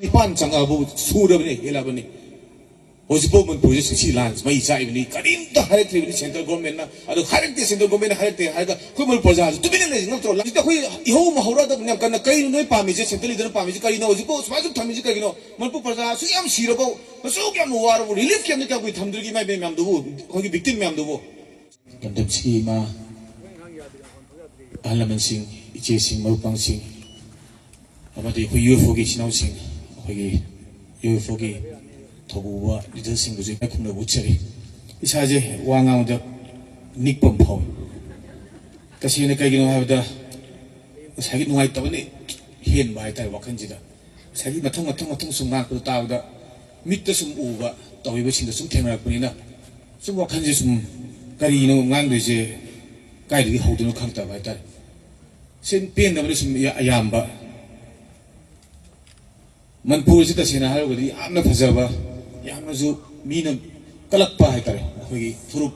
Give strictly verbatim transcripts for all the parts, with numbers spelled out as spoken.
ꯅꯤꯄꯥꯟ ꯆꯪꯉꯛꯑꯕꯨ ꯁꯨꯔꯕꯅꯤ, ꯍꯦꯜꯂꯕꯅꯤ꯫ ꯍꯧꯖꯤꯛꯐꯥꯎ ꯃꯅꯤꯄꯨꯔꯁꯦ ꯁꯤꯁꯤ ꯂꯥꯟ ꯃꯩ ꯆꯥꯛꯏꯕꯅꯤ, ꯀꯔꯤꯝꯇ ꯍꯥꯏꯔꯛꯇ꯭ꯔꯤꯕꯅꯤ ꯁꯦꯟꯇ꯭ꯔꯦꯜ ꯒꯣꯔꯃꯦꯟꯅ꯫ ꯑꯗꯣ ꯍꯥꯏꯔꯛꯇꯦ, ꯁꯦꯟꯇ꯭ꯔꯦꯜ ꯒꯣꯔꯃꯦꯟꯅ ꯍꯥꯏꯔꯛꯇꯦ ꯍꯥꯏꯔꯒ ꯑꯩꯈꯣꯏ ꯃꯅꯤꯄꯨꯔ ꯄ꯭ꯔꯖꯥꯁꯨ ꯇꯨꯃꯤꯟꯅ ꯂꯩꯁꯤ ꯉꯝꯗ꯭ꯔꯣ? ꯍꯧꯖꯤꯛꯇ ꯑꯩꯈꯣꯏ ꯏꯍꯧ ꯑꯃ ꯍꯧꯔꯛꯑꯗꯕꯅꯤ ꯌꯥꯝ ꯀꯟꯅ꯫ ꯀꯔꯤꯅꯣ ꯅꯣꯏ ꯄꯥꯝꯃꯤꯁꯦ? ꯁꯦꯟꯇ꯭ꯔꯦꯜ ꯂꯤꯗꯔꯅ ꯄꯥꯝꯃꯤꯁꯦ ꯀꯔꯤꯅꯣ? ꯍꯧꯖꯤꯛꯐꯥꯎ ꯁꯨꯃꯥꯏꯅ ꯁꯨꯝ ꯊꯝꯃꯤꯁꯦ ꯀꯔꯤꯒꯤꯅꯣ? ꯃꯅꯤꯄꯨꯔ ꯄ꯭ꯔꯖꯥ ꯑꯁꯨꯛ ꯌꯥꯝ ꯁꯤꯔꯕꯧ, ꯑꯁꯨꯛ ꯌꯥꯝꯅ ꯋꯥꯔꯕꯧ, ꯔꯤꯂꯤꯐ ꯀꯦꯝꯞꯇ ꯀꯌꯥꯝ ꯀꯨꯏ ꯊꯝꯗꯣꯔꯤꯒꯦ ꯏꯃꯥ ꯏꯕꯦꯟ ꯃꯌꯥꯝꯗꯨꯕꯨ, ꯑꯩꯈꯣꯏꯒꯤ ꯚꯤꯛꯇꯤꯝ ꯃꯌꯥꯝꯗꯨꯕꯨ? ꯂꯝꯗꯝꯁꯤꯒꯤ ꯏꯃꯥ, ꯑꯍꯜ ꯂꯃꯟꯁꯤꯡ, ꯏꯆꯦꯁꯤꯡ, ꯃꯔꯨꯞ ꯃꯄꯥꯡꯁꯤꯡ, ꯑꯃꯗꯤ ꯑꯩꯈꯣꯏ ꯌꯨ ꯑꯦꯐ ꯑꯣꯒꯤ ꯏꯆꯤꯟ ꯏꯅꯥꯎꯁꯤꯡ, ꯑꯩꯈꯣꯏꯒꯤ ꯌꯨ ꯑꯦꯐ ꯑꯣꯒꯤ ꯊꯧꯄꯨꯕ ꯂꯤꯗꯔꯁꯤꯡꯕꯨꯁꯨ ꯏꯀꯥꯏ ꯈꯨꯝꯅꯕ ꯎꯠꯆꯔꯤ꯫ ꯏꯁꯥꯁꯦ ꯋꯥ ꯉꯥꯡꯕꯗ ꯅꯤꯛꯄ ꯑꯃ ꯐꯥꯎꯏ꯫ ꯇꯁꯦꯡꯅ ꯀꯩꯒꯤꯅꯣ ꯍꯥꯏꯕꯗ, ꯉꯁꯥꯏꯒꯤ ꯅꯨꯡꯉꯥꯏꯇꯕꯅ ꯍꯦꯟꯕ ꯍꯥꯏꯇꯥꯔꯦ ꯋꯥꯈꯜꯁꯤꯗ꯫ ꯉꯁꯥꯏꯒꯤ ꯃꯊꯪ, ꯃꯊꯪ, ꯃꯊꯪ ꯁꯨꯝ ꯉꯥꯡꯉꯛꯄꯗꯣ ꯇꯥꯕꯗ, ꯃꯤꯠꯇ ꯁꯨꯝ ꯎꯕ, ꯇꯧꯔꯤꯕꯁꯤꯡꯗꯣ ꯁꯨꯝ ꯊꯦꯡꯅꯔꯛꯄꯅꯤꯅ, ꯁꯨꯝ ꯋꯥꯈꯜꯁꯦ ꯁꯨꯝ ꯀꯔꯤꯅꯣ ꯉꯥꯡꯗꯣꯏꯁꯦ, ꯀꯥꯏꯗꯒꯤ ꯍꯧꯗꯣꯏꯅꯣ ꯈꯪꯗꯕ ꯍꯥꯏꯇꯥꯔꯦ꯫ ꯁꯤ ꯄꯦꯟꯗꯕꯅ ꯁꯨꯝ ꯑꯌꯥ-, ꯑꯌꯥꯝꯕ꯫ ꯃꯅꯤꯄꯨꯔꯁꯤ ꯇꯁꯦꯡꯅ ꯍꯥꯏꯔꯒꯗꯤ ꯌꯥꯝꯅ ꯐꯖꯕ, ꯌꯥꯝꯅꯁꯨ ꯃꯤꯅ ꯀꯜꯂꯛꯄ ꯍꯥꯏꯇꯥꯔꯦ꯫ ꯑꯩꯈꯣꯏꯒꯤ ꯐꯨꯔꯨꯞ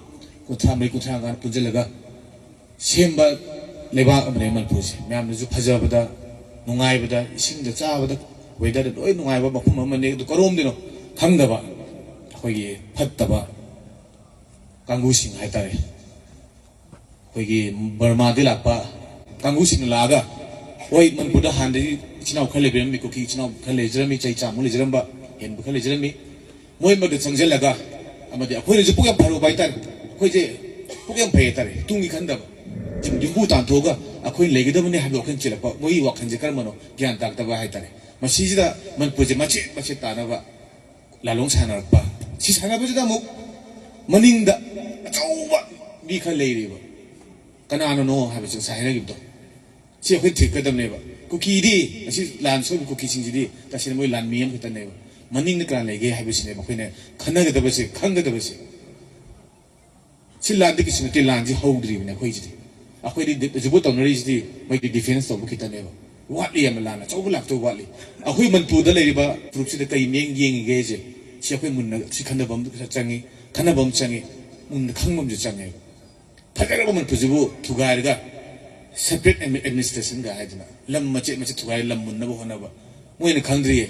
ꯀꯨꯟꯊ꯭ꯔꯥ ꯃꯔꯤ, ꯀꯨꯟꯊ꯭ꯔꯥ ꯃꯉꯥ ꯄꯨꯟꯁꯤꯜꯂꯒ ꯁꯦꯝꯕ ꯂꯩꯕꯥꯛ ꯑꯃꯅꯦ ꯃꯅꯤꯄꯨꯔꯁꯦ꯫ ꯃꯌꯥꯝꯅꯁꯨ ꯐꯖꯕꯗ, ꯅꯨꯡꯉꯥꯏꯕꯗ, ꯏꯁꯤꯡꯗ, ꯆꯥꯕꯗ, ꯋꯦꯗꯔꯗ ꯂꯣꯏ ꯅꯨꯡꯉꯥꯏꯕ ꯃꯐꯝ ꯑꯃꯅꯦ꯫ ꯑꯗꯨ ꯀꯔꯣꯝꯗꯅꯣ ꯈꯪꯗꯕ ꯑꯩꯈꯣꯏꯒꯤ ꯐꯠꯇꯕ ꯀꯥꯡꯕꯨꯁꯤꯡ ꯍꯥꯏꯇꯥꯔꯦ꯫ ꯑꯩꯈꯣꯏꯒꯤ ꯕꯔꯃꯥꯗꯒꯤ ꯂꯥꯛꯄ ꯀꯥꯡꯕꯨꯁꯤꯡꯅ ꯂꯥꯛꯑꯒ, ꯍꯣꯏ, ꯃꯅꯤꯄꯨꯔꯗ ꯍꯥꯟꯅꯗꯒꯤ ꯏꯆꯤꯟ ꯏꯅꯥꯎ ꯈꯔ ꯂꯩꯕꯤꯔꯝꯃꯤ, ꯀꯨꯀꯤ ꯏꯆꯤꯟ ꯏꯅꯥꯎ ꯈꯔ ꯂꯩꯖꯔꯝꯃꯤ, ꯆꯍꯤ ꯆꯥꯃꯨꯛ ꯂꯩꯖꯔꯝꯕ, ꯍꯦꯟꯕ ꯈꯔ ꯂꯩꯖꯔꯝꯃꯤ꯫ ꯃꯣꯏ ꯃꯔꯛꯇ ꯆꯪꯁꯤꯜꯂꯒ, ꯑꯃꯗꯤ ꯑꯩꯈꯣꯏꯅꯁꯨ ꯄꯨꯛ ꯌꯥꯝ ꯐꯔꯨꯕ ꯍꯥꯏꯇꯥꯔꯦ꯫ ꯑꯩꯈꯣꯏꯁꯦ ꯄꯨꯛ ꯌꯥꯝ ꯐꯩ ꯍꯥꯏꯇꯥꯔꯦ, ꯇꯨꯡꯒꯤ ꯈꯟꯗꯕ꯫ ꯌꯨꯝꯕꯨ ꯇꯥꯟꯊꯣꯛꯑꯒ ꯑꯩꯈꯣꯏ ꯂꯩꯒꯗꯕꯅꯤ ꯍꯥꯏꯕ ꯋꯥꯈꯜ ꯆꯦꯜꯂꯛꯄ, ꯃꯣꯏꯒꯤ ꯋꯥꯈꯜꯁꯦ ꯀꯔꯝꯕꯅꯣ ꯒ꯭ꯌꯥꯟ ꯇꯥꯔꯛꯇꯕ ꯍꯥꯏꯇꯥꯔꯦ꯫ ꯃꯁꯤꯁꯤꯗ ꯃꯅꯤꯄꯨꯔꯁꯦ ꯃꯆꯦꯠ ꯃꯆꯦꯠ ꯇꯥꯅꯕ ꯂꯥꯂꯣꯡ ꯁꯥꯟꯅꯔꯛꯄ꯫ ꯁꯤ ꯁꯥꯟꯅꯕꯁꯤꯗ ꯑꯃꯨꯛ ꯃꯅꯤꯡꯗ ꯑꯆꯧꯕ ꯃꯤ ꯈꯔ ꯂꯩꯔꯤꯕ꯫ ꯀꯅꯥꯅꯅꯣ ꯍꯥꯏꯕꯁꯤ ꯉꯁꯥꯏ ꯍꯥꯏꯅꯈꯤꯕꯗꯣ, ꯁꯤ ꯑꯩꯈꯣꯏ ꯊꯤꯔꯛꯀꯗꯕꯅꯦꯕ꯫ ꯀꯨꯀꯤꯗꯤ, ꯉꯁꯤ ꯂꯥꯟ ꯁꯣꯛꯏꯕ ꯀꯨꯀꯤꯁꯤꯡꯁꯤꯗꯤ ꯇꯁꯦꯡꯅ ꯃꯣꯏ ꯂꯥꯟꯃꯤ ꯑꯃꯈꯛꯇꯅꯦꯕ꯫ ꯃꯅꯤꯡꯗ ꯀꯅꯥ ꯂꯩꯒꯦ ꯍꯥꯏꯕꯁꯤꯅꯦꯕ ꯑꯩꯈꯣꯏꯅ ꯈꯟꯅꯒꯗꯕꯁꯦ, ꯈꯪꯒꯗꯕꯁꯦ꯫ ꯁꯤ ꯂꯥꯟꯗꯤ ꯀꯩꯁꯨ ꯅꯠꯇꯦ, ꯂꯥꯟꯁꯤ ꯍꯧꯗ꯭ꯔꯤꯕꯅꯦ ꯑꯩꯈꯣꯏꯁꯤꯗꯤ꯫ ꯑꯩꯈꯣꯏꯗꯤ ꯗꯤ-, ꯍꯧꯖꯤꯛꯐꯥꯎ ꯇꯧꯅꯔꯤꯁꯤꯗꯤ ꯃꯣꯏꯒꯤ ꯗꯤꯐꯦꯟꯁ ꯇꯧꯕ ꯈꯤꯇꯅꯦꯕ꯫ ꯋꯥꯠꯂꯤ, ꯌꯥꯝꯅ ꯂꯥꯟ ꯑꯆꯧꯕ ꯂꯥꯛꯇꯧꯕ ꯋꯥꯠꯂꯤ꯫ ꯑꯩꯈꯣꯏ ꯃꯅꯤꯄꯨꯔꯗ ꯂꯩꯔꯤꯕ ꯐꯨꯔꯨꯞꯁꯤꯗ ꯀꯔꯤ ꯃꯤꯠꯌꯦꯡ ꯌꯦꯡꯉꯤꯒꯦꯁꯦ, ꯁꯤ ꯑꯩꯈꯣꯏ ꯃꯨꯟꯅ ꯁꯤ ꯈꯟꯅꯕ ꯑꯃ ꯆꯪꯉꯤ, ꯈꯟꯅꯕ ꯑꯃ ꯆꯪꯉꯤ, ꯃꯨꯟꯅ ꯈꯪꯕ ꯑꯃꯁꯨ ꯆꯪꯉꯦꯕ꯫ ꯐꯖꯔꯕ ꯃꯅꯤꯄꯨꯔꯁꯤꯕꯨ ꯊꯨꯒꯥꯏꯔꯒ separate admi-, administration ꯒ ꯍꯥꯏꯗꯅ ꯂꯝ ꯃꯆꯦꯠ ꯃꯆꯦꯠ ꯊꯨꯒꯥꯏꯔꯒ ꯂꯝ ꯃꯨꯟꯅꯕ ꯍꯣꯠꯅꯕ, ꯃꯣꯏꯅ ꯈꯪꯗ꯭ꯔꯤꯌꯦ꯫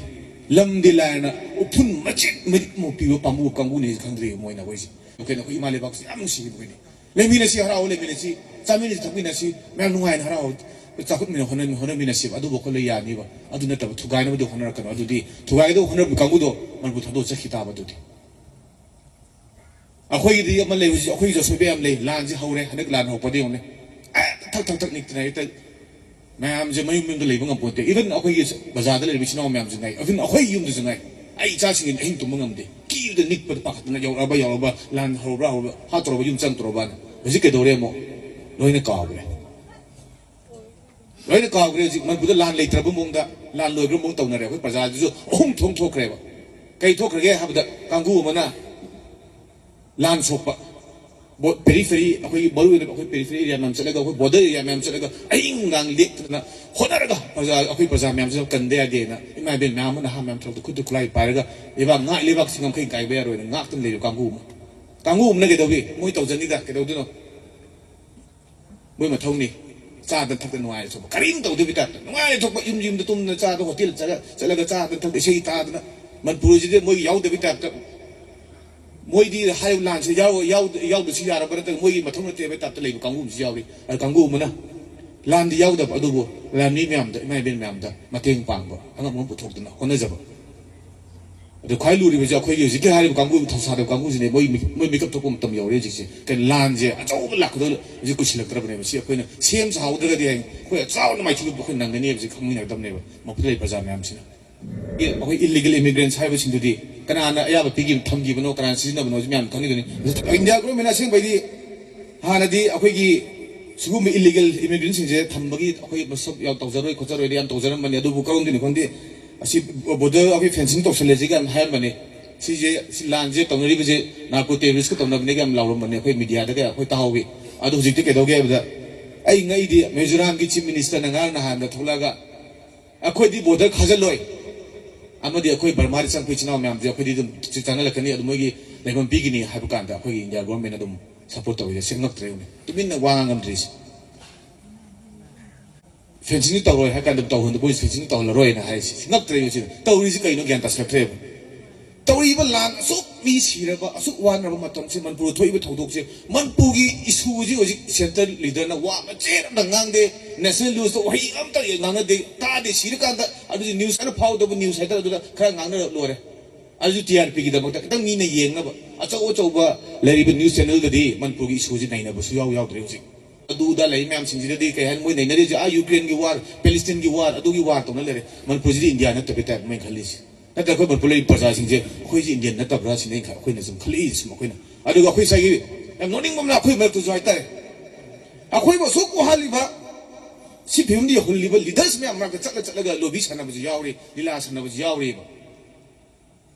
ꯂꯝꯗꯤ ꯂꯥꯏꯔꯅ ꯎꯐꯨꯟ ꯃꯆꯤꯠ ꯃꯆꯤꯠ ꯑꯃ ꯄꯤꯕ ꯄꯥꯝꯕꯨ ꯀꯥꯡꯕꯨꯅꯤ ꯈꯪꯗ꯭ꯔꯤ ꯃꯣꯏꯅ ꯑꯩꯈꯣꯏꯁꯦ꯫ ꯑꯩꯈꯣꯏꯅ ꯑꯩꯈꯣꯏ ꯏꯃꯥ ꯂꯩꯕꯥꯛꯁꯦ ꯌꯥꯝ ꯅꯨꯡꯁꯤꯕ ꯑꯩꯈꯣꯏꯅꯤ꯫ ꯂꯩꯃꯤꯟꯅꯁꯤ, ꯍꯔꯥꯎ ꯂꯩꯃꯤꯟꯅꯁꯤ, ꯆꯥꯃꯤꯟꯅꯁꯤ, ꯊꯛꯃꯤꯟꯅꯁꯤ, ꯃꯌꯥꯝ ꯅꯨꯡꯉꯥꯏꯅ ꯍꯔꯥꯎ ꯆꯥꯎꯈꯠꯃꯤꯟꯅ ꯍꯣꯠꯅ-, ꯍꯣꯠꯅꯃꯤꯟꯅꯁꯦꯕ꯫ ꯑꯗꯨꯕꯨ ꯑꯩꯈꯣꯏ ꯂꯣꯏ ꯌꯥꯅꯤꯕ꯫ ꯑꯗꯨ ꯅꯠꯇꯕ ꯊꯨꯒꯥꯏꯅꯕꯗꯤ ꯍꯣꯠꯅꯔꯛꯀꯅꯨ꯫ ꯑꯗꯨꯗꯤ ꯊꯨꯒꯥꯏꯒꯗꯕ ꯍꯣꯠꯅꯔꯛꯄ ꯀꯥꯡꯕꯨꯗꯣ ꯃꯅꯤꯄꯨꯔ ꯊꯥꯗꯣꯛꯑ ꯆꯠꯈꯤ ꯇꯥꯕ꯫ ꯑꯗꯨꯗꯤ ꯑꯩꯈꯣꯏꯒꯤꯗꯤ ꯑꯃ ꯂꯩ, ꯍꯧꯖꯤꯛ ꯑꯩꯈꯣꯏꯒꯤꯁꯨ ꯑꯁꯣꯏꯕ ꯌꯥꯝ ꯂꯩ꯫ ꯂꯥꯟꯁꯦ ꯍꯧꯔꯦ, ꯍꯟꯗꯛ ꯂꯥꯟ ꯍꯧꯔꯛꯄꯗ ꯌꯦꯡꯉꯨꯅꯦ, ꯍꯦꯛꯇ ꯊꯛ ꯊꯛ ꯊꯛ ꯅꯤꯛꯇꯅ ꯍꯦꯛꯇ ꯃꯌꯥꯝꯁꯦ ꯃꯌꯨꯝ ꯃꯌꯨꯝꯗ ꯂꯩꯕ ꯉꯝꯄꯣꯟꯇꯦ꯫ Even ꯑꯩꯈꯣꯏꯒꯤ ꯕꯖꯥꯔꯗ ꯂꯩꯔꯤꯕ ꯏꯆꯤꯟ ꯏꯅꯥꯎ ꯃꯌꯥꯝꯁꯨ ꯉꯥꯏ, even ꯑꯩꯈꯣꯏ ꯌꯨꯝꯗꯁꯨ ꯉꯥꯏ꯫ ꯑꯩ ꯏꯆꯥꯁꯤꯡꯒꯤ ꯑꯍꯤꯡ ꯇꯨꯝꯕ ꯉꯝꯗꯦ, ꯀꯤꯕꯗ ꯅꯤꯛꯄꯗ ꯄꯥꯈꯠꯇꯅ, ꯌꯧꯔꯛꯑꯕ ꯌꯧꯔꯛꯑꯕ, ꯂꯥꯟ ꯍꯧꯔꯕ꯭ꯔꯥ ꯍꯧꯔꯕ꯭ꯔꯥ, ꯍꯥꯠꯇꯧꯔꯕ, ꯌꯨꯝ ꯆꯪꯗꯧꯔꯕꯅ꯫ ꯍꯧꯖꯤꯛ ꯀꯩꯗꯧꯔꯦ ꯑꯃꯨꯛ? ꯂꯣꯏꯅ ꯀꯥꯎꯈ꯭ꯔꯦ꯫ ꯂꯣꯏꯅ ꯀꯥꯎꯈ꯭ꯔꯦ꯫ ꯍꯧꯖꯤꯛ ꯃꯅꯤꯄꯨꯔꯗ ꯂꯥꯟ ꯂꯩꯇ꯭ꯔꯕ ꯃꯑꯣꯡꯗ, ꯂꯥꯟ ꯂꯣꯏꯈ꯭ꯔꯕ ꯃꯑꯣꯡ ꯇꯧꯅꯔꯦ꯫ ꯑꯩꯈꯣꯏ ꯄ꯭ꯔꯖꯥꯗꯨꯁꯨ ꯑꯍꯨꯝ ꯊꯣꯛꯅ ꯊꯣꯛꯈ꯭ꯔꯦꯕ꯫ ꯀꯩ ꯊꯣꯛꯈ꯭ꯔꯒꯦ ꯍꯥꯏꯕꯗ, ꯀꯥꯡꯕꯨ ꯑꯃꯅ ꯂꯥꯟ ꯁꯣꯛꯄ, ꯕꯣ-, periphery, ꯑꯩꯈꯣꯏꯒꯤ ꯃꯔꯨ ꯑꯣꯏꯅ ꯑꯩꯈꯣꯏ periphery area ꯃꯌꯥꯝ ꯆꯠꯂꯒ, ꯑꯩꯈꯣꯏ border area ꯃꯌꯥꯝ ꯆꯠꯂꯒ ꯑꯍꯤꯡ ꯅꯨꯡꯗꯥꯡ ꯂꯦꯛꯇꯅ ꯍꯣꯠꯅꯔꯒ ꯄ꯭ꯔꯖꯥ, ꯑꯩꯈꯣꯏ ꯄ꯭ꯔꯖꯥ ꯃꯌꯥꯝꯁꯤꯅ ꯀꯟꯗ ꯌꯥꯗꯦꯅ ꯏꯃꯥ ꯏꯕꯦꯟ ꯃꯌꯥꯝ ꯑꯃ, ꯅꯍꯥ ꯃꯌꯥꯝ ꯊꯣꯛꯂꯛꯇ ꯈꯨꯠꯇ ꯈꯨꯠꯂꯥꯏ ꯄꯥꯏꯔꯒ ꯂꯩꯕꯥꯛ ꯉꯥꯛ-, ꯂꯩꯕꯥꯛꯁꯤ ꯉꯝꯈꯩ ꯀꯥꯏꯕ ꯌꯥꯔꯣꯏꯅ ꯉꯥꯛꯇꯅ ꯂꯩꯔꯤꯕ ꯀꯥꯡꯕꯨ ꯑꯃ꯫ ꯀꯥꯡꯕꯨ ꯑꯃꯅ ꯀꯩꯗꯧꯒꯦ? ꯃꯣꯏ ꯇꯧꯖꯅꯤꯗ, ꯀꯩꯗꯧꯗꯣꯏꯅꯣ? ꯃꯣꯏ ꯃꯊꯧꯅꯤ꯫ ꯆꯥꯗꯅ ꯊꯛꯇꯅ ꯅꯨꯡꯉꯥꯏꯅ ꯊꯣꯛꯄ, ꯀꯔꯤꯝ ꯇꯧꯗꯕꯤ type ꯇ ꯅꯨꯡꯉꯥꯏꯅ ꯊꯣꯛꯄ, ꯌꯨꯝ ꯌꯨꯝꯗ ꯇꯨꯝꯗꯅ ꯆꯥꯗꯅ, hotel ꯆꯠꯂ, ꯆꯠꯂꯒ ꯆꯥꯗꯅ ꯊꯛꯇꯅ, ꯏꯁꯩ ꯇꯥꯗꯅ, ꯃꯅꯤꯄꯨꯔꯁꯤꯗꯤ ꯃꯣꯏꯒꯤ ꯌꯥꯎꯗꯕꯤ type ꯇ꯫ ꯃꯣꯏꯗꯤ ꯍꯥꯏꯔꯤꯕ ꯂꯥꯟꯁꯦ ꯌꯥꯎ-, ꯌꯥꯎ-, ꯌꯥꯎꯗ꯭ꯔꯁꯨ ꯌꯥꯔꯕ ꯅꯠꯇ꯭ꯔꯒ ꯃꯣꯏꯒꯤ ꯃꯊꯧ ꯅꯠꯇꯦ ꯍꯥꯏꯕ type ꯇ ꯂꯩꯕ ꯀꯥꯡꯕꯨ ꯑꯃꯁꯨ ꯌꯥꯎꯔꯤ꯫ ꯑꯗ ꯀꯥꯡꯕꯨ ꯑꯃꯅ ꯂꯥꯟꯗꯤ ꯌꯥꯎꯗꯕ, ꯑꯗꯨꯕꯨ ꯂꯥꯟꯃꯤ ꯃꯌꯥꯝꯗ, ꯏꯃꯥ ꯏꯕꯦꯟ ꯃꯌꯥꯝꯗ ꯃꯇꯦꯡ ꯄꯥꯡꯕ, ꯑꯉꯝ ꯑꯉꯝ ꯄꯨꯊꯣꯛꯇꯅ ꯍꯣꯠꯅꯖꯕ꯫ ꯑꯗꯣ ꯈ꯭ꯋꯥꯏ ꯂꯨꯔꯤꯕꯁꯦ ꯑꯩꯈꯣꯏꯒꯤ ꯍꯧꯖꯤꯛꯀꯤ ꯍꯥꯏꯔꯤꯕ ꯀꯥꯡꯕꯨ, ꯊꯧꯁꯥꯗꯕ ꯀꯥꯡꯕꯨꯁꯤꯅꯦ꯫ ꯃꯣꯏ ꯃꯤ-, ꯃꯣꯏ ꯃꯤꯀꯞ ꯊꯣꯛꯄ ꯃꯇꯝ ꯌꯧꯔꯦ ꯍꯧꯖꯤꯛꯁꯦ꯫ ꯀꯩꯅꯣ, ꯂꯥꯟꯁꯦ ꯑꯆꯧꯕ ꯂꯥꯛꯀꯗꯧ ꯍꯧꯖꯤꯛ ꯀꯨꯏꯁꯤꯜꯂꯛꯇ꯭ꯔꯕꯅꯦꯕ꯫ ꯁꯤ ꯑꯩꯈꯣꯏꯅ ꯁꯦꯝ ꯁꯥꯍꯧꯗ꯭ꯔꯒꯗꯤ ꯍꯌꯦꯡ ꯑꯩꯈꯣꯏ ꯑꯆꯥꯎꯅ ꯃꯥꯏꯊꯤꯕ ꯑꯩꯈꯣꯏ ꯅꯪꯒꯅꯤ ꯍꯥꯏꯕꯁꯤ ꯈꯪꯃꯤꯟꯅꯒꯗꯕꯅꯦꯕ ꯃꯐꯝꯗ ꯂꯩ ꯄ꯭ꯔꯖꯥ ꯃꯌꯥꯝꯁꯤꯅ꯫ ꯑꯩꯈꯣꯏ illegal immigrants ꯍꯥꯏꯕꯁꯤꯡꯗꯨꯗꯤ ꯀꯅꯥꯅ ꯑꯌꯥꯕ ꯄꯤꯈꯤꯕ, ꯊꯝꯈꯤꯕꯅꯣ, ꯀꯅꯥꯅ ꯁꯤꯖꯤꯟꯅꯕꯅꯣ ꯍꯧꯖꯤꯛ ꯃꯌꯥꯝ ꯈꯪꯉꯤꯗꯨꯅꯤ꯫ ꯏꯟꯗꯤꯌꯥ ꯒꯣꯔꯃꯦꯟꯅ ꯑꯁꯦꯡꯕꯩꯗꯤ ꯍꯥꯟꯅꯗꯤ ꯑꯩꯈꯣꯏꯒꯤ ꯁꯤꯒꯨꯝꯕ illegal immigrant ꯁꯤꯡꯁꯦ ꯊꯝꯕꯒꯤ ꯑꯩꯈꯣꯏ ꯃꯁꯛ ꯌꯥꯝ ꯇꯧꯖꯔꯣꯏ ꯈꯣꯠꯆꯔꯣꯏꯗꯤ ꯌꯥꯝ ꯇꯧꯖꯔꯝꯕꯅꯤ꯫ ꯑꯗꯨꯕꯨ ꯀꯔꯝꯗꯣꯏꯅꯣ ꯈꯪꯗꯦ, ꯑꯁꯤ border ꯑꯩꯈꯣꯏ fencing ꯇꯧꯁꯜꯂꯦ ꯁꯤꯒ ꯌꯥꯝ ꯍꯥꯏꯔꯝꯕꯅꯤ꯫ ꯁꯤꯁꯦ, ꯁꯤ ꯂꯥꯟꯁꯦ ꯇꯧꯅꯔꯤꯕꯁꯦ narco terrorist ꯀ ꯇꯧꯅꯕꯅꯦꯒ ꯌꯥꯝ ꯂꯥꯎꯔꯝꯕꯅꯦ ꯑꯩꯈꯣꯏ media ꯗꯒ ꯑꯩꯈꯣꯏ ꯇꯥꯍꯧꯋꯤ꯫ ꯑꯗꯣ ꯍꯧꯖꯤꯛꯇꯤ ꯀꯩꯗꯧꯒꯦ ꯍꯥꯏꯕꯗ, ꯑꯩ ꯉꯛꯏꯗꯤ ꯃꯤꯖꯣꯔꯥꯝꯒꯤ chief minister ꯅ ꯉꯔꯥꯡ ꯅꯍꯥꯟꯗ ꯊꯣꯛꯂꯛꯑꯒ, "ꯑꯩꯈꯣꯏꯗꯤ border ꯈꯥꯖꯤꯜꯂꯣꯏ, ꯑꯃꯗꯤ ꯑꯩꯈꯣꯏ ꯕꯔꯃꯥꯗ ꯆꯪꯉꯛꯄ ꯏꯆꯤꯟ ꯏꯅꯥꯎ ꯃꯌꯥꯝꯁꯦ ꯑꯩꯈꯣꯏꯗꯤ ꯑꯗꯨꯝ ꯆꯪꯍꯜꯂꯛꯀꯅꯤ, ꯑꯗꯨ ꯃꯣꯏꯒꯤ ꯂꯩꯐꯝ ꯄꯤꯒꯅꯤ" ꯍꯥꯏꯕ ꯀꯥꯟꯗ ꯑꯩꯈꯣꯏꯒꯤ ꯏꯟꯗꯤꯌꯥ ꯒꯣꯔꯃꯦꯟ ꯑꯗꯨꯝ support ꯇꯧꯋꯤ꯫ ꯁꯤ ꯉꯛꯇ꯭ꯔꯦ, ꯇꯨꯃꯤꯟꯅ ꯋꯥ ꯉꯥꯡꯉꯝꯗ꯭ꯔꯤꯁꯦ꯫ ꯐꯦꯟꯁꯤꯡꯁꯨ ꯇꯧꯔꯣꯏ ꯍꯥꯏ ꯀꯥꯟꯗ ꯇꯧꯍꯟꯗ ꯃꯣꯏ ꯐꯦꯟꯁꯤꯡꯁꯨ ꯇꯧꯍꯜꯂꯔꯣꯏꯅ ꯍꯥꯏꯁꯤ ꯉꯛꯇ꯭ꯔꯦ꯫ ꯃꯁꯤ ꯇꯧꯔꯤꯁꯤ ꯀꯩꯅꯣ ꯒ꯭ꯌꯥꯟ ꯇꯥꯁꯤꯜꯂꯛꯇ꯭ꯔꯦꯕ꯫ ꯇꯧꯔꯤꯕ ꯂꯥꯟ ꯑꯁꯨꯛ ꯃꯤ ꯁꯤꯔꯕ, ꯑꯁꯨꯛ ꯋꯥꯅꯔꯕ ꯃꯇꯝꯁꯦ, ꯃꯅꯤꯄꯨꯔꯗ ꯊꯣꯛꯏꯕ ꯊꯧꯗꯣꯛꯁꯦ, ꯃꯅꯤꯄꯨꯔꯒꯤ ꯏꯁꯨꯁꯤ ꯍꯧꯖꯤꯛ ꯁꯦꯟꯇꯔ ꯂꯤꯗꯔꯅ ꯋꯥ ꯃꯆꯦꯠ ꯑꯝꯇ ꯉꯥꯡꯗꯦ꯫ ꯅꯦꯁꯅꯦꯜ ꯅ꯭ꯌꯨꯁꯇ ꯋꯥꯍꯩ ꯑꯝꯇ ꯉꯥꯡꯅꯗꯦ, ꯇꯥꯗꯦ꯫ ꯁꯤꯔꯀꯥꯟꯗ ꯑꯗꯨꯗꯤ ꯅ꯭ꯌꯨꯁ ꯍꯥꯏꯅ ꯐꯥꯎꯗꯕ ꯅ꯭ꯌꯨꯁ ꯍꯥꯏꯇꯥꯔꯦ, ꯑꯗꯨꯗ ꯈꯔ ꯉꯥꯡꯅꯔ ꯂꯣꯏꯔꯦ꯫ ꯑꯗꯨꯁꯨ ꯇꯤ ꯑꯥꯔ ꯄꯤꯒꯤꯗꯃꯛꯇ ꯈꯤꯇꯪ ꯃꯤꯅ ꯌꯦꯡꯅꯕ꯫ ꯑꯆꯧ ꯑꯆꯧꯕ ꯂꯩꯔꯤꯕ ꯅ꯭ꯌꯨꯁ ꯆꯦꯅꯦꯜꯗꯗꯤ ꯃꯅꯤꯄꯨꯔꯒꯤ ꯏꯁꯨꯁꯤ ꯅꯩꯅꯕꯁꯨ ꯌꯥꯎ ꯌꯥꯎꯗ꯭ꯔꯦ ꯍꯧꯖꯤꯛ꯫ ꯑꯗꯨꯗ ꯂꯩ ꯃꯌꯥꯝꯁꯤꯡꯁꯤꯗꯗꯤ ꯀꯩ ꯍꯥꯏꯅꯤ, ꯃꯣꯏ ꯅꯩꯅꯔꯤꯁꯦ ꯑꯥ ꯌꯨꯀ꯭ꯔꯦꯟꯒꯤ ꯋꯥꯔ, ꯄꯦꯂꯦꯁꯇꯤꯟꯒꯤ ꯋꯥꯔ, ꯑꯗꯨꯒꯤ ꯋꯥꯔ ꯇꯧꯅ ꯂꯩꯔꯦ꯫ ꯃꯅꯤꯄꯨꯔꯁꯤꯗꯤ ꯏꯟꯗꯤꯌꯥ ꯅꯠꯇꯕꯩ ꯇꯥꯏꯞ ꯃꯣꯏꯅ ꯈꯜꯂꯤꯁꯦ꯫ ꯅꯠꯇ꯭ꯔꯒ ꯑꯩꯈꯣꯏ ꯃꯅꯤꯄꯨꯔ ꯂꯩꯔꯤꯕ ꯄ꯭ꯔꯖꯥꯁꯤꯡꯁꯦ ꯑꯩꯈꯣꯏꯁꯦ ꯏꯟꯗꯤꯌꯟ ꯅꯠꯇꯕ꯭ꯔꯥ ꯁꯤꯅꯦ ꯑꯩꯅ ꯈ-, ꯑꯩꯈꯣꯏꯅ ꯁꯨꯝ ꯈꯜꯂꯛꯏꯁꯦ꯫ ꯁꯨꯝ ꯑꯩꯈꯣꯏꯅ, ꯑꯗꯨꯒ ꯑꯩꯈꯣꯏ ꯉꯁꯥꯏꯒꯤ ꯌꯥꯝ ꯅꯣꯛꯅꯤꯡꯕ ꯑꯃꯅ ꯑꯩꯈꯣꯏ ꯃꯔꯛꯇꯁꯨ ꯍꯥꯏꯇꯥꯔꯦ, ꯑꯩꯈꯣꯏꯕꯨ ꯑꯁꯨꯛ ꯋꯥꯍꯜꯂꯤꯕ, ꯁꯤ ꯐꯤꯕꯝꯗ ꯌꯧꯍꯜꯂꯤꯕ ꯂꯤꯗꯔꯁ ꯃꯌꯥꯝ ꯃꯔꯛꯇ ꯆꯠꯂ ꯆꯠꯂꯒ ꯂꯣꯕꯤ ꯁꯥꯟꯅꯕꯁꯨ ꯌꯥꯎꯔꯤ, ꯂꯤꯂꯥ ꯁꯥꯟꯅꯕꯁꯨ ꯌꯥꯎꯔꯤꯕ꯫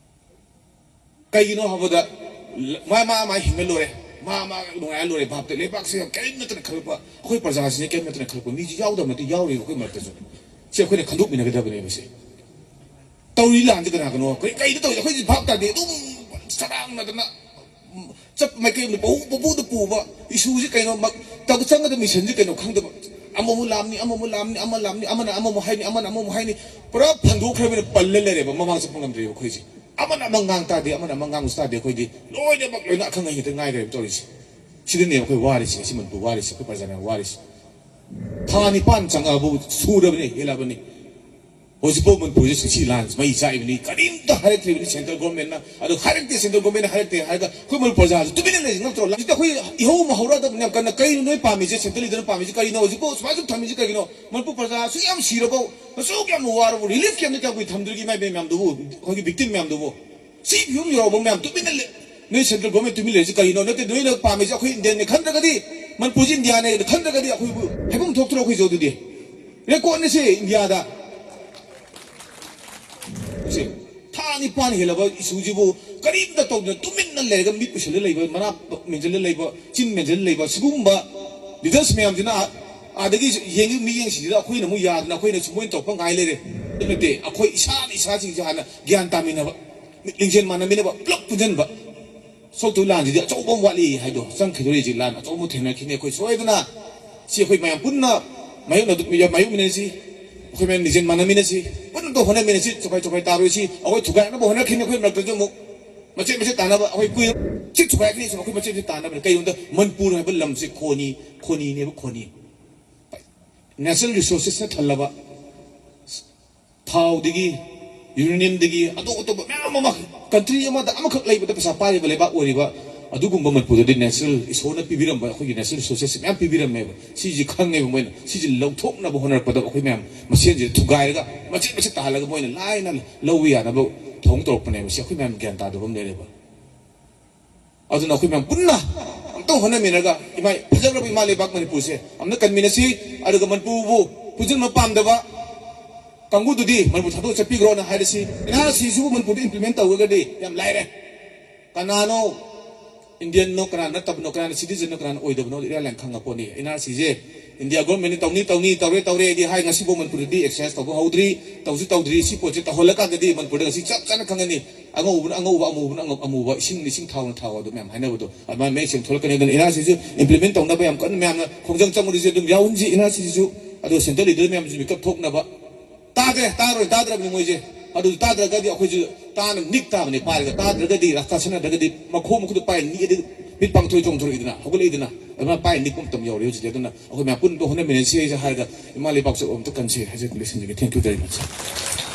ꯀꯩꯒꯤꯅꯣ ꯍꯥꯏꯕꯗ, ꯃꯥ, ꯃꯥ, ꯃꯥ ꯍꯤꯡꯉ ꯂꯣꯏꯔꯦ, ꯃꯥ, ꯃꯥ ꯅꯨꯡꯉꯥꯏꯔ ꯂꯣꯏꯔꯦ ꯚꯥꯞꯇ꯫ ꯂꯩꯕꯥꯛꯁꯦ ꯌꯥꯝ ꯀꯔꯤꯝ ꯅꯠꯇꯅ ꯈꯜꯂꯛꯄ, ꯑꯩꯈꯣꯏ ꯄ꯭ꯔꯖꯥꯁꯤꯅ ꯀꯔꯤꯝ ꯅꯠꯇꯅ ꯈꯜꯂꯛꯄ ꯃꯤꯁꯨ ꯌꯥꯎꯗꯕ ꯅꯠꯇꯦ, ꯌꯥꯎꯔꯤꯕ ꯑꯩꯈꯣꯏ ꯃꯔꯛꯇꯁꯨ꯫ ꯁꯤ ꯑꯩꯈꯣꯏꯅ ꯈꯟꯗꯣꯛꯃꯤꯟꯅꯒꯗꯕꯅꯦꯕ꯫ ꯁꯤ ꯇꯧꯔꯤ ꯂꯥꯟꯁꯦ ꯀꯅꯥ ꯀꯅꯣ, ꯀꯔꯤ, ꯀꯩꯗ ꯇꯧꯔꯤꯁꯦ, ꯑꯩꯈꯣꯏꯁꯦ ꯚꯥꯞ ꯇꯥꯗꯦ꯫ ꯑꯗꯨꯝ ꯆꯔꯥꯡꯅꯗꯅ, ꯎꯝ, ꯆꯞ ꯃꯥꯏꯀꯩ ꯑꯃꯗ ꯄꯨ-, ꯄꯨꯄꯨꯗ ꯄꯨꯕ ꯏꯁꯨꯁꯤ ꯀꯩꯅꯣ, ꯃꯛ-, ꯇꯧ-, ꯆꯪꯒꯗꯕ ꯃꯤꯁꯟꯁꯤ ꯀꯩꯅꯣ ꯈꯪꯗꯕ꯫ ꯑꯃꯃꯨꯛ ꯂꯥꯝꯅꯤ, ꯑꯃꯃꯨꯛ ꯂꯥꯝꯅꯤ, ꯑꯃ ꯂꯥꯝꯅꯤ, ꯑꯃꯅ ꯑꯃꯃꯨꯛ ꯍꯥꯏꯅꯤ, ꯑꯃꯅ ꯑꯃꯃꯨꯛ ꯍꯥꯏꯅꯤ꯫ ꯄꯨꯔꯥ ꯐꯟꯗꯣꯛꯈ꯭ꯔꯕꯅꯤꯅ ꯄꯜꯂ ꯂꯩꯔꯦꯕ, ꯃꯃꯥꯡ ꯆꯠꯄ ꯉꯝꯗ꯭ꯔꯦꯕ ꯑꯩꯈꯣꯏꯁꯦ꯫ ꯑꯃꯅ ꯑꯃ ꯉꯥꯡ ꯇꯥꯗꯦ, ꯑꯃꯅ ꯑꯃ ꯉꯥꯡꯕꯁꯨ ꯇꯥꯗꯦ꯫ ꯑꯩꯈꯣꯏꯗꯤ ꯂꯣꯏꯅꯃꯛ ꯂꯣꯏꯅ ꯑꯈꯪ ꯑꯍꯩ ꯉꯥꯛꯇ ꯉꯥꯏꯈ꯭ꯔꯦꯕ ꯇꯧꯔꯤꯁꯦ꯫ ꯁꯤꯗꯅꯦꯕ ꯑꯩꯈꯣꯏ ꯋꯥꯔꯤꯁꯦ, ꯉꯁꯤ ꯃꯅꯤꯄꯨꯔ ꯋꯥꯔꯤꯁꯦ, ꯑꯩꯈꯣꯏ ꯄ꯭ꯔꯖꯥꯅ ꯋꯥꯔꯤꯁꯦ꯫ ꯊꯥ ꯅꯤꯄꯥꯟ ꯆꯪꯉꯛꯑꯕꯨ ꯁꯨꯔꯕꯅꯤ, ꯍꯦꯜꯂꯕꯅꯤ꯫ ꯍꯧꯖꯤꯛꯐꯥꯎ ꯃꯅꯤꯄꯨꯔꯁꯦ ꯁꯤ ꯂꯥꯟ ꯃꯩ ꯆꯥꯛꯏꯕꯅꯤ, ꯀꯔꯤꯝꯇ ꯍꯥꯏꯔꯛꯇ꯭ꯔꯤꯕꯅꯤ ꯁꯦꯟꯇ꯭ꯔꯦꯜ ꯒꯣꯔꯃꯦꯟꯅ꯫ ꯑꯗꯣ ꯍꯥꯏꯔꯛꯇꯦ, ꯁꯦꯟꯇ꯭ꯔꯦꯜ ꯒꯣꯔꯃꯦꯟꯅ ꯍꯥꯏꯔꯛꯇꯦ ꯍꯥꯏꯔꯒ ꯑꯩꯈꯣꯏ ꯃꯅꯤꯄꯨꯔ ꯄ꯭ꯔꯖꯥꯁꯨ ꯇꯨꯃꯤꯟꯅ ꯂꯩꯁꯤ ꯉꯝꯗ꯭ꯔꯣ? ꯍꯧꯖꯤꯛꯇꯤ ꯑꯩꯈꯣꯏ ꯏꯍꯧ ꯑꯃ ꯍꯧꯔꯛꯑꯗꯕꯅꯤ ꯌꯥꯝ ꯀꯟꯅ꯫ ꯀꯩꯅꯣ ꯅꯣꯏ ꯄꯥꯝꯃꯤꯁꯦ, ꯁꯦꯟꯇ꯭ꯔꯦꯜ ꯂꯤꯗꯔꯅ ꯄꯥꯝꯃꯤꯁꯦ ꯀꯔꯤꯅꯣ? ꯍꯧꯖꯤꯛꯐꯥꯎ ꯁꯨꯃꯥꯏꯅ ꯁꯨꯝ ꯊꯝꯃꯤꯁꯦ ꯀꯔꯤꯒꯤꯅꯣ? ꯃꯅꯤꯄꯨꯔ ꯄ꯭ꯔꯖꯥ ꯑꯁꯨꯛ ꯌꯥꯝ ꯁꯤꯔꯕꯧ, ꯑꯁꯨꯛ ꯌꯥꯝꯅ ꯋꯥꯔꯕꯧ, ꯔꯤꯂꯤꯐ ꯀꯦꯝꯞꯇ ꯀꯌꯥꯝ ꯀꯨꯏ ꯊꯝꯗꯣꯔꯤꯒꯦ? ꯏꯃꯥ ꯏꯕꯦꯟ ꯃꯌꯥꯝꯗꯨꯕꯨ, ꯑꯩꯈꯣꯏꯒꯤ ꯚꯤꯛꯇꯤꯝ ꯃꯌꯥꯝꯗꯨꯕꯨ꯫ ꯁꯤ ꯐꯤꯕꯝ ꯌꯧꯔꯕ ꯃꯌꯥꯝ ꯇꯨꯃꯤꯟꯅ ꯂꯩ-, ꯅꯣꯏ ꯁꯦꯟꯇ꯭ꯔꯦꯜ ꯒꯣꯔꯃꯦꯟ ꯇꯨꯃꯤꯟ ꯂꯩꯔꯤꯁꯤ ꯀꯔꯤꯅꯣ? ꯅꯠꯇꯦ, ꯅꯣꯏꯅ ꯄꯥꯝꯃꯤꯁꯦ ꯑꯩꯈꯣꯏ ꯏꯟꯗꯤꯌꯟꯅꯦ ꯈꯟꯗ꯭ꯔꯒꯗꯤ, ꯃꯅꯤꯄꯨꯔꯁꯤ ꯏꯟꯗꯤꯌꯥꯅꯦ ꯈꯟꯗ꯭ꯔꯒꯗꯤ ꯑꯩꯈꯣꯏꯕꯨ ꯍꯥꯏꯐꯝ ꯊꯣꯛꯇ꯭ꯔꯣ ꯑꯩꯈꯣꯏꯁꯨ? ꯑꯗꯨꯗꯤ ꯔꯦꯀꯣꯔꯠꯅꯦ ꯁꯤ ꯏꯟꯗꯤꯌꯥꯗ꯫ ꯁꯤ ꯊꯥ ꯅꯤꯄꯥꯟ ꯍꯦꯜꯂꯕ ꯏꯁꯨꯁꯤꯕꯨ ꯀꯔꯤꯝꯇ ꯇꯧꯗꯅ ꯇꯨꯃꯤꯟꯅ ꯂꯩꯔꯒ ꯃꯤꯠ ꯎꯏꯁꯜꯂ ꯂꯩꯕ, ꯃꯅꯥ ꯃꯦꯟꯁꯤꯜꯂ ꯂꯩꯕ, ꯆꯤꯟ ꯃꯦꯟꯁꯤꯜꯂ ꯂꯩꯕ ꯁꯤꯒꯨꯝꯕ ꯂꯤꯗꯔꯁ ꯃꯌꯥꯝꯁꯤꯅ ꯑꯥꯗꯒꯤ ꯌꯦꯡꯉꯤ ꯃꯤꯠꯌꯦꯡꯁꯤꯡꯁꯤꯗ ꯑꯩꯈꯣꯏꯅ ꯑꯃꯨꯛ ꯌꯥꯗꯅ ꯑꯩꯈꯣꯏꯅ ꯁꯨꯝ ꯃꯣꯏꯅ ꯇꯧꯔꯛꯄ ꯉꯥꯏ ꯂꯩꯔꯦ꯫ ꯑꯗꯨ ꯅꯠꯇꯦ, ꯑꯩꯈꯣꯏ ꯏꯁꯥꯅ ꯏꯁꯥꯁꯤꯡꯁꯦ ꯍꯥꯟꯅ ꯒ꯭ꯌꯥꯟ ꯇꯥꯃꯤꯟꯅꯕ, ꯂꯤꯡꯖꯦꯜ ꯃꯥꯟꯅꯃꯤꯟꯅꯕ, ꯄꯨꯂꯞ ꯄꯨꯟꯁꯤꯟꯕ꯫ ꯁꯣꯛꯇꯨ ꯂꯥꯟꯁꯤꯗꯤ ꯑꯆꯧꯕ ꯑꯃ ꯋꯥꯠꯂꯤ ꯍꯥꯏꯗꯣ, ꯆꯪꯈꯤꯗꯣꯔꯤꯁꯤ ꯂꯥꯟ ꯑꯆꯧꯕ ꯑꯃ ꯊꯦꯡꯅꯈꯤꯅꯤ꯫ ꯑꯩꯈꯣꯏ ꯁꯣꯏꯗꯅ ꯁꯤ ꯑꯩꯈꯣꯏ ꯃꯌꯥꯝ ꯄꯨꯟꯅ ꯃꯥꯌꯣꯛꯅ-, ꯃꯥꯌꯣꯛꯃꯤꯟꯅꯁꯤ, ꯑꯩꯈꯣꯏ ꯃꯌꯥꯝ ꯂꯤꯡꯖꯦꯜ ꯃꯥꯟꯅꯃꯤꯟꯅꯁꯤ, ꯄꯨꯟꯅ ꯑꯝꯇ ꯍꯣꯠꯅꯃꯤꯟꯅꯁꯤ, ꯆꯣꯈꯥꯏ ꯆꯣꯈꯥꯏ ꯇꯥꯔꯣꯏꯁꯤ꯫ ꯑꯩꯈꯣꯏ ꯊꯨꯒꯥꯏꯅꯕ ꯍꯣꯠꯅꯔꯛꯈꯤꯅꯤ, ꯑꯩꯈꯣꯏ ꯃꯔꯛꯇꯁꯨ ꯑꯃꯨꯛ ꯃꯆꯦꯠ ꯃꯆꯦꯠ ꯇꯥꯅꯕ꯫ ꯑꯩꯈꯣꯏ ꯀꯨꯏ-, ꯁꯤ ꯊꯨꯒꯥꯏꯔꯛꯈꯤꯅꯤ, ꯑꯩꯈꯣꯏ ꯃꯆꯦꯠ ꯃꯆꯦꯠ ꯇꯥꯅꯕꯅꯤ꯫ ꯀꯩꯒꯤꯅꯣꯗ ꯃꯅꯤꯄꯨꯔ ꯍꯥꯏꯕ ꯂꯝꯁꯦ ꯈꯣꯅꯤ, ꯈꯣꯅꯤꯅꯦꯕ, ꯈꯣꯅꯤ꯫ Natural resourcesꯅ ꯊꯜꯂꯕ, ꯊꯥꯎꯗꯒꯤ, uraniumꯗꯒꯤ, ꯑꯇꯣꯞ ꯑꯇꯣꯞꯄ ꯃꯌꯥꯝ ꯑꯃ, country ꯑꯃꯗ ꯑꯃꯈꯛ ꯂꯩꯕꯗ ꯄꯩꯁꯥ ꯄꯥꯏꯔꯤꯕ ꯂꯩꯕꯥꯛ ꯑꯣꯏꯔꯤꯕ ꯑꯗꯨꯒꯨꯝꯕ ꯃꯅꯤꯄꯨꯔꯗꯗꯤ natural, ꯏꯁꯣꯔꯅ ꯄꯤꯕꯤꯔꯝꯕ ꯑꯩꯈꯣꯏꯒꯤ natural resources ꯃꯌꯥꯝ ꯄꯤꯕꯤꯔꯝꯃꯦꯕ꯫ ꯁꯤꯁꯤ ꯈꯪꯉꯦꯕ ꯃꯣꯏꯅ꯫ ꯁꯤꯁꯤ ꯂꯧꯊꯣꯛꯅꯕ ꯍꯣꯠꯅꯔꯛꯄꯗ ꯑꯩꯈꯣꯏ ꯃꯌꯥꯝ ꯃꯁꯦꯟꯁꯤꯗ ꯊꯨꯒꯥꯏꯔꯒ ꯃꯆꯦꯠ ꯃꯆꯦꯠ ꯇꯥꯍꯜꯂꯒ ꯃꯣꯏꯅ ꯂꯥꯏꯅ ꯂꯧꯕ ꯌꯥꯅꯕ ꯊꯧꯑꯣꯡ ꯇꯧꯔꯛꯄꯅꯦꯕ꯫ ꯁꯤ ꯑꯩꯈꯣꯏ ꯃꯌꯥꯝ ꯒ꯭ꯌꯥꯟ ꯇꯥꯗꯕ ꯑꯃ ꯂꯩꯔꯦꯕ꯫ ꯑꯗꯨꯅ ꯑꯩꯈꯣꯏ ꯃꯌꯥꯝ ꯄꯨꯟꯅ ꯑꯝꯇꯪ ꯍꯣꯠꯅꯃꯤꯟꯅꯔꯒ ꯏꯃꯥ, ꯐꯖꯈ꯭ꯔꯕ ꯏꯃꯥ ꯂꯩꯕꯥꯛ ꯃꯅꯤꯄꯨꯔꯁꯦ ꯑꯝꯇ ꯀꯟꯃꯤꯟꯅꯁꯤ꯫ ꯑꯗꯨꯒ ꯃꯅꯤꯄꯨꯔꯕꯨ ꯄꯨꯟꯁꯤꯟꯕ ꯄꯥꯝꯗꯕ ꯀꯥꯡꯕꯨꯗꯨꯗꯤ ꯃꯅꯤꯄꯨꯔ ꯊꯥꯗꯣꯛꯑ ꯆꯠꯄꯤꯈ꯭ꯔꯣꯅ ꯍꯥꯏꯔꯁꯤ꯫ ꯑꯦꯟ ꯑꯥꯔ ꯁꯤꯁꯤꯕꯨ ꯃꯅꯤꯄꯨꯔꯗ implement ꯇꯧꯔꯒꯗꯤ ꯌꯥꯝ ꯂꯥꯏꯔꯦ꯫ ꯀꯅꯥꯅꯣ Indianꯅꯣ, ꯀꯅꯥ ꯅꯠꯇꯕꯅꯣ, ꯀꯅꯥꯅ citizenꯅꯣ, ꯀꯅꯥꯅ ꯑꯣꯏꯗꯕꯅꯣ, ꯏꯔꯥꯏ ꯂꯥꯏꯅ ꯈꯪꯉ ꯄꯣꯠꯅꯤ꯫ ꯑꯦꯟ ꯑꯥꯔ ꯁꯤꯁꯦ India governmentꯅ ꯇꯧꯅꯤ, ꯇꯧꯅꯤ, ꯇꯧꯔꯦ, ꯇꯧꯔꯦꯗꯤ ꯍꯥꯏ, ꯉꯁꯤꯐꯥꯎ ꯃꯅꯤꯄꯨꯔꯗꯗꯤ exercise ꯇꯧꯕ ꯍꯧꯗ꯭ꯔꯤ, ꯇꯧꯁꯨ ꯇꯧꯗ꯭ꯔꯤ꯫ ꯁꯤ ꯄꯣꯠꯁꯦ ꯇꯧꯍꯜꯂꯀꯥꯟꯗꯗꯤ ꯃꯅꯤꯄꯨꯔꯗ ꯉꯁꯤ ꯆꯞ ꯆꯥꯅ ꯈꯪꯉꯅꯤ꯫ ꯑꯉꯧꯕꯅ ꯑꯉꯧꯕ, ꯑꯃꯨꯕꯅ ꯑꯉꯧ-, ꯑꯃꯨꯕ, ꯏꯁꯤꯡꯅ ꯏꯁꯤꯡ, ꯊꯥꯎꯅ ꯊꯥꯎ ꯑꯗꯨ ꯃꯌꯥꯝ ꯍꯥꯏꯅꯕꯗꯣ ꯑꯗꯨꯃꯥꯏꯅ ꯃꯌꯦꯛ ꯁꯦꯡꯅ ꯊꯣꯛꯂꯛꯀꯅꯤ꯫ ꯑꯗꯨꯅ ꯑꯦꯟ ꯑꯥꯔ ꯁꯤꯁꯨ implement ꯇꯧꯅꯕ ꯌꯥꯝ ꯀꯟꯅ ꯃꯌꯥꯝꯅ ꯈꯣꯡꯖꯪ ꯆꯪꯕꯗꯨꯁꯨ ꯑꯗꯨꯝ ꯌꯥꯎꯍꯟꯁꯤ꯫ ꯑꯦꯟ ꯑꯥꯔ ꯁꯤꯁꯤꯁꯨ, ꯑꯗꯨꯒ central leader ꯃꯌꯥꯝꯁꯨ ꯃꯤꯀꯞ ꯊꯣꯛꯅꯕ꯫ ꯇꯥꯗ꯭ꯔꯦ, ꯇꯥꯔꯣꯏ, ꯇꯥꯗ꯭ꯔꯕꯅꯤ ꯃꯣꯏꯁꯦ꯫ ꯑꯗꯨ ꯇꯥꯗ꯭ꯔꯒꯗꯤ ꯑꯩꯈꯣꯏꯁꯨ ꯇꯥꯅ ꯅꯤꯛ ꯇꯥꯕꯅꯤ ꯄꯥꯏꯔꯒ꯫ ꯇꯥꯗ꯭ꯔꯒꯗꯤ, ꯔꯥꯁꯇꯥ ꯁꯦꯟꯅꯗ꯭ꯔꯒꯗꯤ ꯃꯈꯣꯡ ꯃꯈꯨꯠꯇ ꯄꯥꯏ ꯅꯤꯛꯑꯗꯤ ꯃꯤꯠ ꯄꯥꯡꯊꯣꯛꯏ ꯆꯣꯡꯊꯣꯔꯛꯏꯗꯅ, ꯍꯧꯒꯠꯂꯛꯏꯗꯅ꯫ ꯑꯗꯨꯃꯥꯏꯅ ꯄꯥꯏ ꯅꯤꯛꯄ ꯃꯇꯝ ꯌꯧꯔꯦ ꯍꯧꯖꯤꯛꯇꯤ꯫ ꯑꯗꯨꯅ ꯑꯩꯈꯣꯏ ꯃꯌꯥꯝ ꯄꯨꯟꯅ ꯍꯣꯠꯅꯃꯤꯟꯅꯁꯤ ꯍꯥꯏꯁꯦ ꯍꯥꯏꯔꯒ ꯏꯃꯥ ꯂꯩꯕꯥꯛꯁꯨ ꯑꯝꯇ ꯀꯟꯁꯤ ꯍꯥꯏꯖ ꯂꯣꯏꯁꯤꯟꯖꯒꯦ꯫ Thank you very much꯫